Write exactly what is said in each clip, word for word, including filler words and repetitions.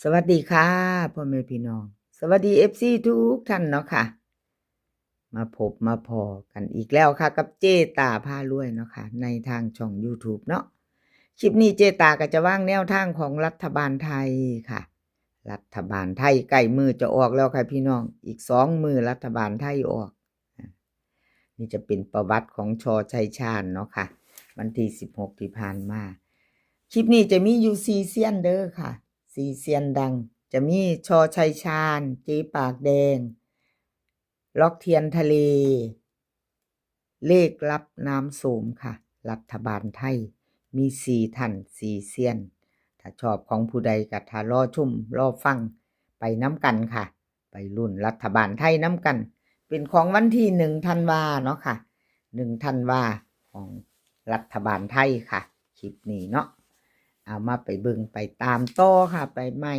สวัสดีค่ะ พ่อแม่พี่น้อง สวัสดี เอฟซี ทุกท่านเนาะค่ะ มาพบมาพ้อกันอีกแล้วค่ะ กับเจตาพารวยเนาะค่ะ ในทางช่อง YouTube เนาะ คลิปนี้เจตาก็จะวางแนวทางของรัฐบาลไทยค่ะ รัฐบาลไทยใกล้มื้อจะออกแล้วค่ะพี่น้อง อีกสองมื้อรัฐบาลไทยออก อ่ะ นี่จะเป็นประวัติของ ช.ชัยชาญ เนาะค่ะ วันที่สิบหกที่ผ่านมา คลิปนี้จะมีอยู่สี่เซียนเด้อค่ะ สี่เซียนดัง จะมี ช.ชัยชาญ เจ๊ปากแดง ล็อกเทียนทะเล เลขลับน้ำโสมค่ะ รัฐบาลไทย มีสี่ท่าน สี่เซียน ถ้าชอบของผู้ใดก็ถ้ารอชมรอฟังไปนำกันค่ะ ไปลุ้นรัฐบาลไทยนำกัน เป็นของวันที่หนึ่งธันวาเนาะค่ะ หนึ่งธันวาของรัฐบาลไทยค่ะ คลิปนี้เนาะ เอามาไปเบิ่งไปตามต่อค่ะ ไปใหม่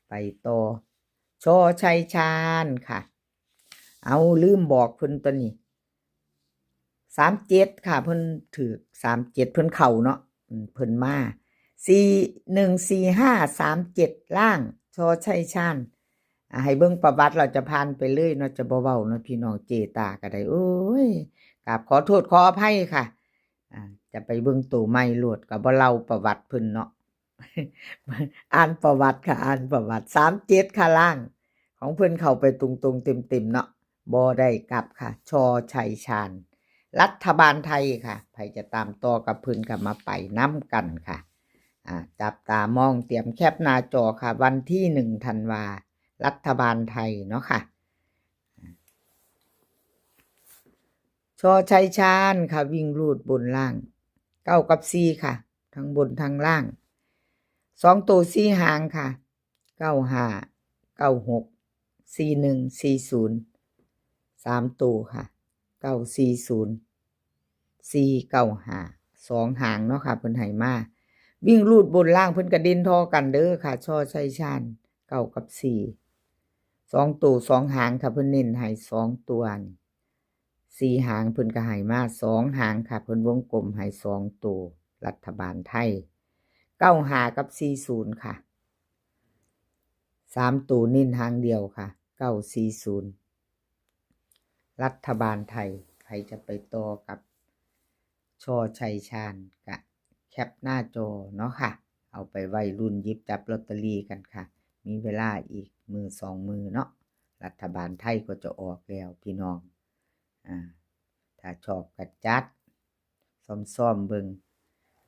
ไปต่อ ช.ชัยชาญค่ะ เอาลืมบอกเพิ่นตัวนี้ สามเจ็ดค่ะ เพิ่นถืก สามเจ็ด เพิ่นเข้าเนาะ อืม เพิ่นมา สี่หนึ่งสี่ห้าสามเจ็ด ล่าง ช.ชัยชาญ อ่ะ ให้เบิ่งประวัติเราจะผ่านไปเลยเนาะ จะบ่เว้าเนาะพี่น้อง เจตาก็ได้ โอ้ย กราบขอโทษขออภัยค่ะ อ่า จะไปเบิ่งตัวใหม่โลด ก็บ่เล่าประวัติเพิ่นเนาะ อ่านประวัติค่ะ อ่านประวัติ สามเจ็ดค่ะ ล่าง ของเพิ่นเข้าไปตรงๆเต็มๆเนาะ บ่ได้กลับค่ะ ช.ชัยชาญ รัฐบาลไทยค่ะ ไผจะตามต่อกับเพิ่นก็มาไปนำกันค่ะ อ่า จับตามองเตรียมแคปหน้าจอค่ะ วันที่หนึ่งธันวา รัฐบาลไทยเนาะค่ะ ช.ชัยชาญค่ะ วิ่งรูดบนล่าง เก้ากับสี่ค่ะ ทั้งบนทั้งล่าง สองตัวสี่หางค่ะ เก้าห้า เก้าหก สี่หนึ่ง สี่ศูนย์ สามตัวค่ะ เก้าสี่ศูนย์ สี่เก้าห้า สองหางเนาะค่ะ เพิ่นให้มา วิ่งรูดบนล่างเพิ่นก็เด่นท่อกันเด้อค่ะ ช.ชัยชาญ เก้ากับสี่ สองตัวสองหางค่ะ เพิ่นเน้นให้สองตัวนี่ สี่หางเพิ่นก็ให้มาสองหางค่ะ เพิ่นวงกลมให้สองตัว รัฐบาลไทย เก้าห้ากับสี่ศูนย์ค่ะ สามตัวเน้นหางเดียวค่ะ เก้าสี่ศูนย์ รัฐบาลไทย ใครจะไปต่อกับ ช.ชัยชาญ ก็แคปหน้าจอเนาะค่ะ เอาไปไว้ลุ้นหยิบจับลอตเตอรี่กันค่ะ มีเวลาอีกมื้อสองมื้อเนาะ รัฐบาลไทยก็จะออกแล้วพี่น้อง อ่า ถ้าชอบก็จัด ซ้อมๆเบิ่ง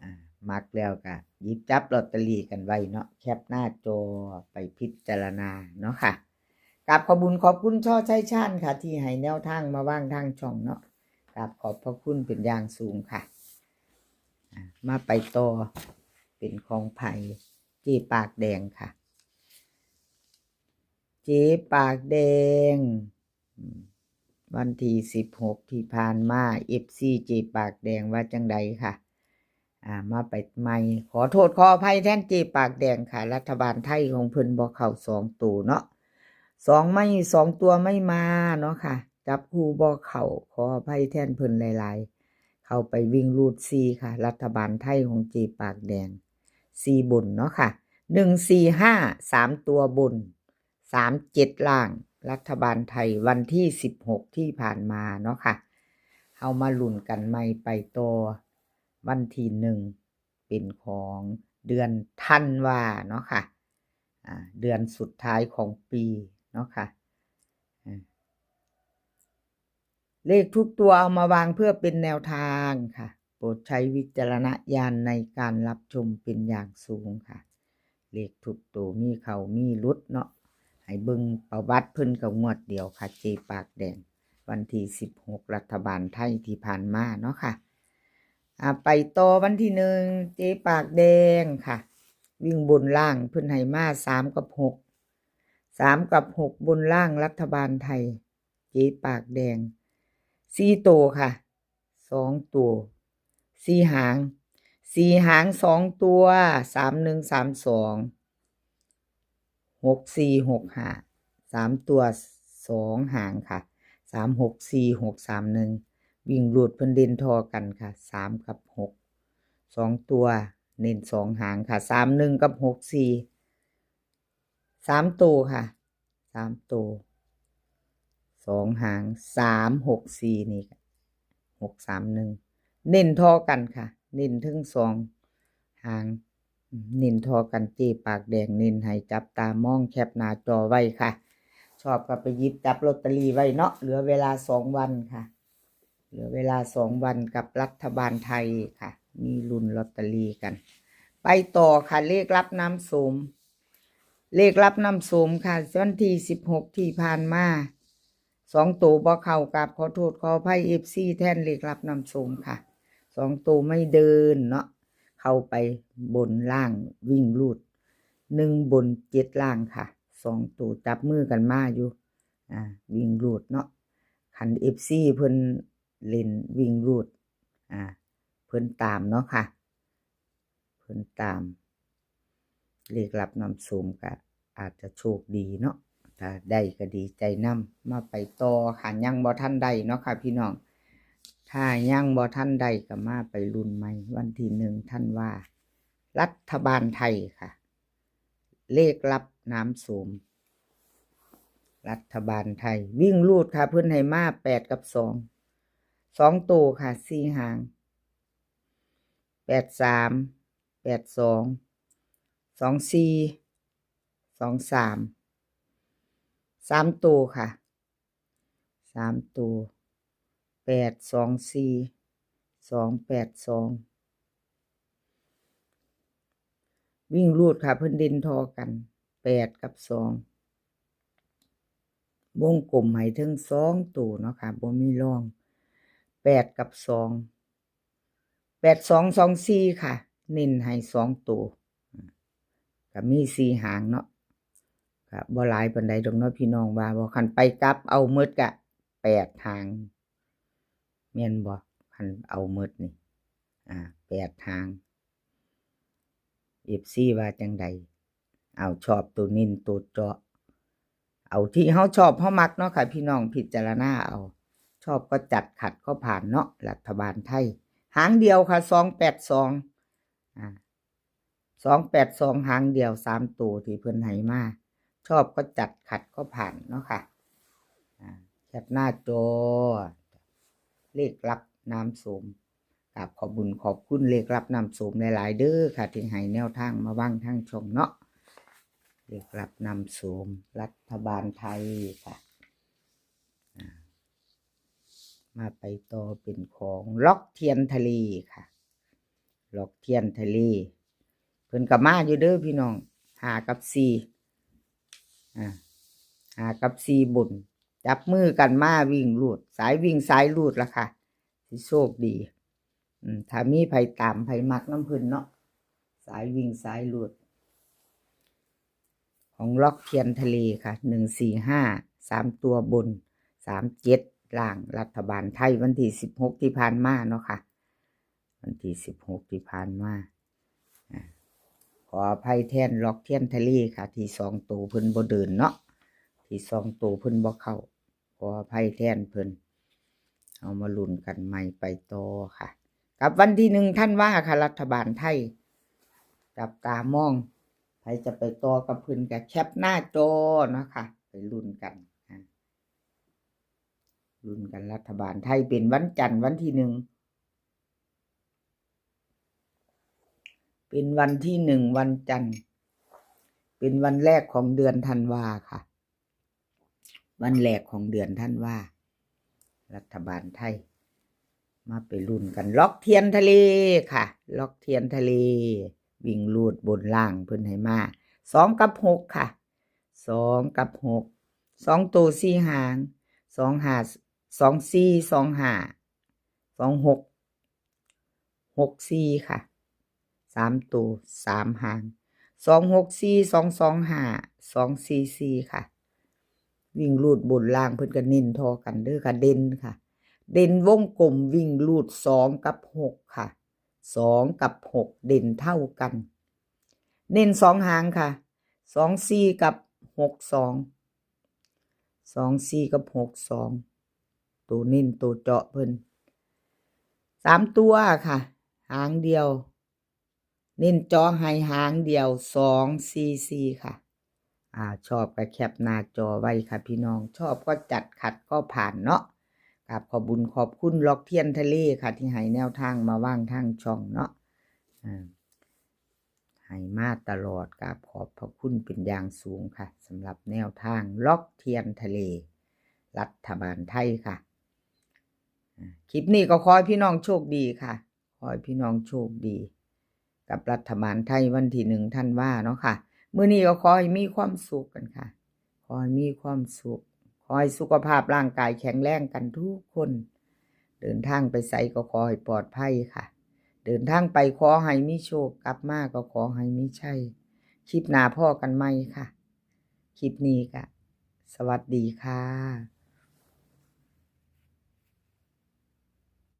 อ่า มักแล้วก็หยิบจับลอตเตอรี่กันไว้เนาะ แคปหน้าจอไปพิจารณาเนาะค่ะ กราบขอบบุญขอบคุณ ช.ชัยชาญค่ะ ที่ให้แนวทางมาวางทางช่องเนาะ กราบขอบพระคุณเป็นอย่างสูงค่ะ อ่า มาไปต่อ เป็นของไผ เจ๊ปากแดงค่ะ เจ๊ปากแดง อืม วันที่สิบหกที่ผ่านมา เอฟซี เจ๊ปากแดงว่าจังใดค่ะ อ่า มาไปใหม่ ขอโทษขออภัยแทนเจ๊ปากแดงค่ะ รัฐบาลไทยของเพิ่นบ่เข้าสองตัวเนาะ สองไม่ สองตัวไม่มาเนาะค่ะ จับคู่บ่เข้า ขออภัยแทนเพิ่นหลายๆ เข้าไปวิ่งรูดสี่ค่ะ รัฐบาลไทยของเจ๊ปากแดง สี่บนเนาะค่ะ หนึ่งสี่ห้า สามตัวบน สามเจ็ดล่าง รัฐบาลไทยวันที่สิบหกที่ผ่านมาเนาะค่ะ เฮามาลุ้นกันใหม่ไปต่อ วันที่หนึ่ง เป็นของเดือนธันวาเนาะค่ะ อ่า เดือนสุดท้ายของปีเนาะค่ะ อ่า เลขทุกตัวเอามาวางเพื่อเป็นแนวทางค่ะ โปรดใช้วิจารณญาณในการรับชมเป็นอย่างสูงค่ะ เลขทุกตัวมีเข้ามีหลุดเนาะ ให้เบิ่งประวัติเพิ่นก็งวดเดียวค่ะ เจ๊ปากแดง วันที่สิบหก รัฐบาลไทยที่ผ่านมาเนาะค่ะ อ่า ไปต่อวันที่หนึ่ง เจ๊ปากแดงค่ะ วิ่งบนล่างเพิ่นให้มาสามกับหก สามกับหกบนล่างรัฐบาลไทย เจ๊ปากแดง สี่ตัวค่ะ สองตัว สี่หาง สี่หางสองตัว สามหนึ่ง สามสอง หกสี่ หกห้า สามตัวสองหางค่ะ สามหกสี่ หกสามหนึ่ง วิ่งรูดเพิ่นเด่นท่อกันค่ะ สามกับหก สองตัวเน้นสองหางค่ะ สามหนึ่ง กับ หกสี่ สามตัวค่ะ สามตัว สองหาง สามหกสี่ นี่ หกสามหนึ่ง เน้นท่อกันค่ะ เน้นถึงสองหาง เน้นท่อกัน เจ๊ปากแดงเน้นให้ จับตามองแคปหน้าจอไว้ค่ะ ชอบก็ไปหยิบจับลอตเตอรี่ไว้เนาะ เหลือเวลาสองวันค่ะ เหลือเวลาสองวันกับรัฐบาลไทยค่ะ มีลุ้นลอตเตอรี่กัน ไปต่อค่ะ เลขลับน้ำโสม เลขลับน้ำโสมค่ะ วันที่สิบหกที่ผ่านมา สองตัวบ่เข้า กราบขอโทษขออภัย เอฟซี แทนเลขลับน้ำโสมค่ะ สองตัวไม่เดินเนาะ เข้าไปบนล่าง วิ่งรูด หนึ่งบนเจ็ดล่างค่ะ สองตัวจับมือกันมาอยู่ อ่า วิ่งรูดเนาะ คัน เอฟซี เพิ่นเล่นวิ่งรูด อ่า เพิ่นตามเนาะค่ะ เพิ่นตาม เลขลับน้ำโสมก็อาจจะโชคดีเนาะ ถ้าได้ก็ดีใจนำ มาไปต่อค่ะ ยังบ่ทันได้เนาะค่ะพี่น้อง ถ้ายังบ่ทันได้ก็มาไปลุ้นใหม่ วันที่หนึ่งธันวา รัฐบาลไทยค่ะ เลขลับน้ำโสม รัฐบาลไทย วิ่งรูดค่ะ เพิ่นให้มาแปดกับสอง สองตัวค่ะ สี่หาง แปดสาม แปดสอง สองสี่ สองสาม สามตัวค่ะ สามตัว แปดสองสี่ สองแปดสอง วิ่งรูดค่ะ เพิ่นเด่นท่อกัน แปดกับสอง วงกลมให้ถึงสองตัวเนาะค่ะ บ่มีรอง แปดกับสอง แปดสองสองสี่ค่ะ เน้นให้สองตัว ก็มีสี่หางเนาะ ก็บ่หลายปานใดดอกเนาะพี่น้อง ว่าบ่ คันไปกลับเอาหมดก็แปดหาง แม่นบ่ คันเอาหมดนี่ อ่า แปดหาง เอฟซี ว่าจังใด เอา ชอบตัวเน้นตัวเจาะ เอาที่เฮาชอบเฮามักเนาะค่ะพี่น้อง พิจารณาเอา ชอบก็จัด ขัดก็ผ่านเนาะ รัฐบาลไทย หางเดียวค่ะ สองแปดสอง อ่า สองแปดสอง หางเดียว สามตัวที่เพิ่นให้มา ชอบก็จัด ขัดก็ผ่านเนาะค่ะ อ่า แคปหน้าจอ เลขลับน้ำโสม กราบขอบบุญขอบคุณเลขลับน้ำโสมหลายๆเด้อค่ะ ที่ให้แนวทางมาว่างทางช่องเนาะ เลขลับน้ำโสม รัฐบาลไทยค่ะ อ่า มาไปต่อเป็นของล็อกเทียนทะเลค่ะ ล็อกเทียนทะเล เพิ่นก็มาอยู่เด้อพี่น้อง ห้ากับสี่ อ่า ห้ากับสี่บน จับมือกันมาวิ่งรูด สายวิ่งสายรูดละค่ะ สิโชคดี อืม ถ้ามีไผตามไผมักนำเพิ่นเนาะ สายวิ่งสายรูด ของล็อกเทียนทะเลค่ะ หนึ่งสี่ห้า สามตัวบน สามเจ็ดล่าง รัฐบาลไทย วันที่สิบหกที่ผ่านมาเนาะค่ะ วันที่สิบหกที่ผ่านมา อ่า ขออภัยแทนล็อกเทียนทะเลค่ะ ที่สองตัวเพิ่นบ่เดินเนาะ ที่สองตัวเพิ่นบ่เข้า ขออภัยแทนเพิ่น เอามาลุ้นกันใหม่ไปต่อค่ะ กับวันที่หนึ่งธันวาค่ะ รัฐบาลไทย จับตามอง ใผจะไปต่อกับเพิ่นก็แคปหน้าจอนะคะ ไปลุ้นกัน อ่า ลุ้นกัน รัฐบาลไทยเป็นวันจันทร์ วันที่หนึ่ง เป็นวันที่หนึ่ง วันจันทร์ เป็นวันแรกของเดือนธันวาค่ะ วันแรกของเดือนธันวา รัฐบาลไทย มาไปลุ้นกัน ล็อกเทียนทะเลค่ะ ล็อกเทียนทะเล วิ่งรูดบนล่างเพิ่นให้มา สองกับหกค่ะ สองกับหก สองตัวสี่หาง สองห้า สองสี่ สองห้า สองหก หกสี่ค่ะ สามตัว สามหาง สองหกสี่ สองสองห้า สองสี่สี่ค่ะ วิ่งรูดบนล่างเพิ่นก็เน้นท่อกันเด้อค่ะ เด่นค่ะ เด่นวงกลมวิ่งรูดสองกับหกค่ะ สองกับหกเด่นเท่ากัน เน้นสองหางค่ะ สองสี่ กับ หกสอง สองสี่ กับ หกสอง ตัวเน้นตัวเจาะเพิ่น สามตัวค่ะ หางเดียว เน้นเจาะให้หางเดียว สองสี่สี่ค่ะ อ่า ชอบก็แคปหน้าจอไว้ค่ะพี่น้อง ชอบก็จัด ขัดก็ผ่านเนาะ กราบขอบบุญขอบคุณล็อกเทียนทะเลค่ะ ที่ให้แนวทางมาว่างทางช่องเนาะ อ่า ให้มาตลอด กราบขอบพระคุณเป็นอย่างสูงค่ะ สำหรับแนวทางล็อกเทียนทะเล รัฐบาลไทยค่ะ อ่า คลิปนี้ก็ขอให้พี่น้องโชคดีค่ะ ขอให้พี่น้องโชคดี กับรัฐบาลไทยวันที่หนึ่งธันวาเนาะค่ะ มื้อนี้ก็ขอให้มีความสุขกันค่ะ ขอให้มีความสุข ขอให้สุขภาพร่างกายแข็งแรงกันทุกคน เดินทางไปไสก็ขอให้ปลอดภัยค่ะ เดินทางไปขอให้มีโชค กลับมาก็ขอให้มีชัย คลิปหน้าพ้อกันใหม่ค่ะ คลิปนี้ก็สวัสดีค่ะ